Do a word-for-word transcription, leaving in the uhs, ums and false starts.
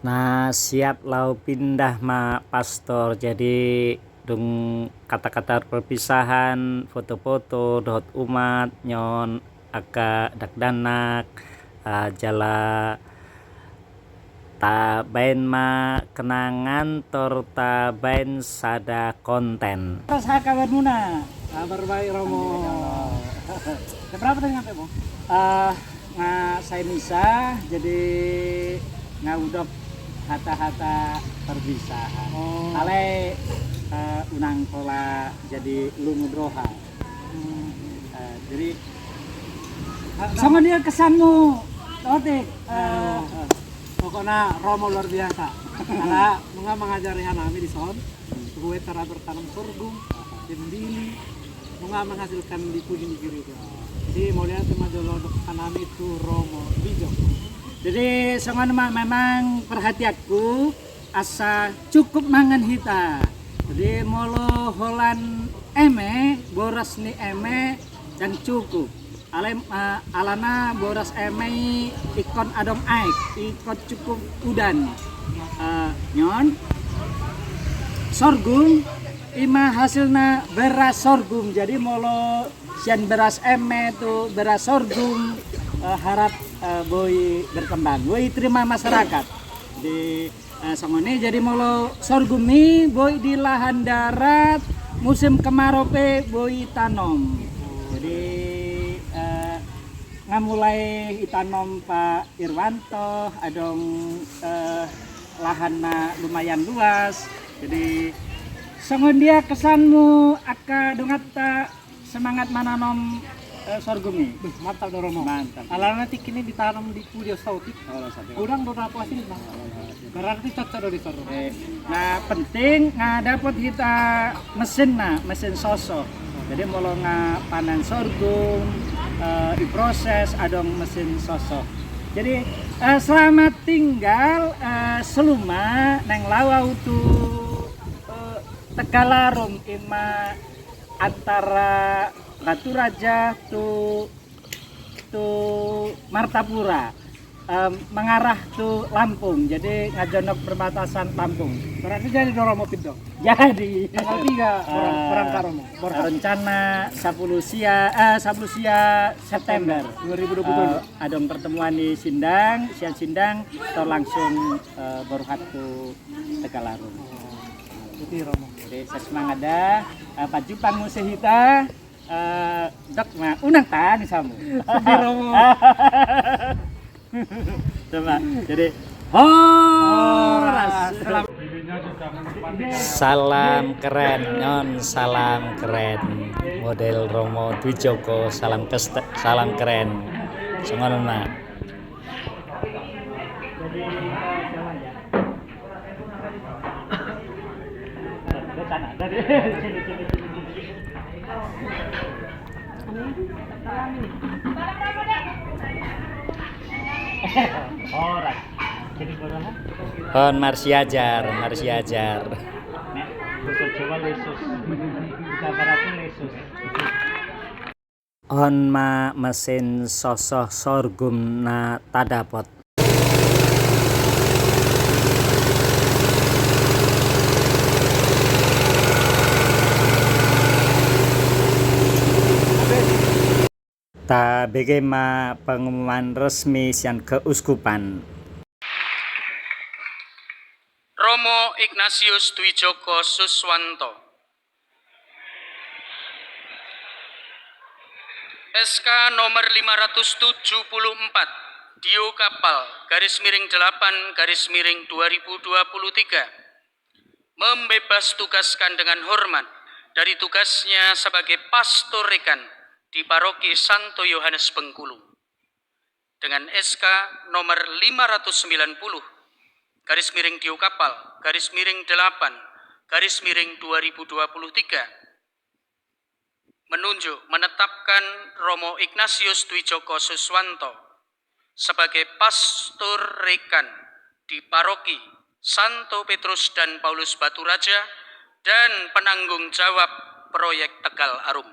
Na siap laho pindah ma pastor, jadi dung katar-katar perpisahan, foto-foto dohot umat, nion angka dakdanak, ah, jala tabaen ma kenangan tor tabaen sada konten. Ras, aha kabarmuna? Kabar baik, Romo. Jam berapa tadi nyampe, Bang? Eh, nga sai misa, jadi nga hudok hata-hata perpisahan. Oh. Alai, eh, unang pola jadi lungun roha. Hmm. Eh, jadi, ah, songon dia kesanmu, Otik? Eh, aduh, eh, pokokna Romo luar biasa. Karena nunga mangajari hanami dison, hmm, tu hua cara bertanam sorghum, aha, simbili, nunga menghasilkan dipuji ni gereja. Jadi mauliate ma jolo dok hanami tu Romo Bijoko. Jadi songon ma, memang perhatianku, asa cukup mangan hita. Jadi molo holan eme, boras ni eme, ndang cukup. Alai, eh, alana boras eme i ingkon adong aek, ingkon cukup udan. Eh, nion, sorghum, ima hasilna beras sorghum. Jadi molo sian beras eme tu beras sorghum, eh, harap, eh, boi berkembang, boi terima masyarakat. Di, eh, songon i, jadi molo sorghum i boi di lahan darat, musim kemarau pe boi tanom. Jadi, eh, nga mulai itanom Pak Irwanto, adong, eh, lahan na lumayan luas. Jadi songon dia kesanmu angka donganta semangat mananom, eh, sorghum i? Beh, mantap do, Romo. Mantap. Alana tingki i ditanom di pudi on, Otik. Oh, satu. Godang do dapotan hasilna. Oh, satu. Berarti cocok do di sorghum. Eh, na penting nga dapot hita mesinna, mesin sosoh. Jadi molo nga panen sorghum, eh, diproses, adong mesin sosoh. Jadi, eh, selamat tinggal, eh, seluma naeng laho au tu, eh, Tegalarum, ima antara Baturaja tu, tu Martapura, em, mengarah tu Lampung. Jadi nga jonok perbatasan Lampung. Berarti jadi do, Romo, pindah? Jadi. Tanggal tiga, eh, berang-, berangkat, Romo. Berangkat. Rencana sampulu sia, eh, sampulu sia September. September dua ribu dua puluh tujuh. Eh, adong pertemuan di Sindang, sian Sindang, tor langsung, eh, borhat tu Tegalarum. Oh, jadi, Romo. Jadi, semangat da. Eh, pajumpang muse hita, eh, dok ma, unang tani samu. Sedih, Romo. Coba, jadi, horas. Horas. Salam keren, nion, salam keren. Model Romo Dwi Joko, salam keste-, salam keren. Songon on ma. On marsiajar, marsiajar. On ma mesin sosoh sorghum na tadapot. Tabege ma pengumuman resmi sian keuskupan. Romo Ignatius Dwi Joko Suswanto. S K nomor lima ratus tujuh puluh empat, Dio Kapal, garis miring delapan, garis miring dua ribu dua puluh tiga, membebas tugaskan dengan hormat dari tugasnya sebagai pastor rekan di Paroki Santo Yohanes Bengkulu. Dengan S K nomor lima ratus sembilan puluh, garis miring Dio Kapal, garis miring delapan, garis miring dua ribu dua puluh tiga, menunjuk, menetapkan Romo Ignatius Dwi Joko Suswanto sebagai pastor rekan di Paroki Santo Petrus dan Paulus Baturaja dan penanggung jawab proyek Tegal Arum.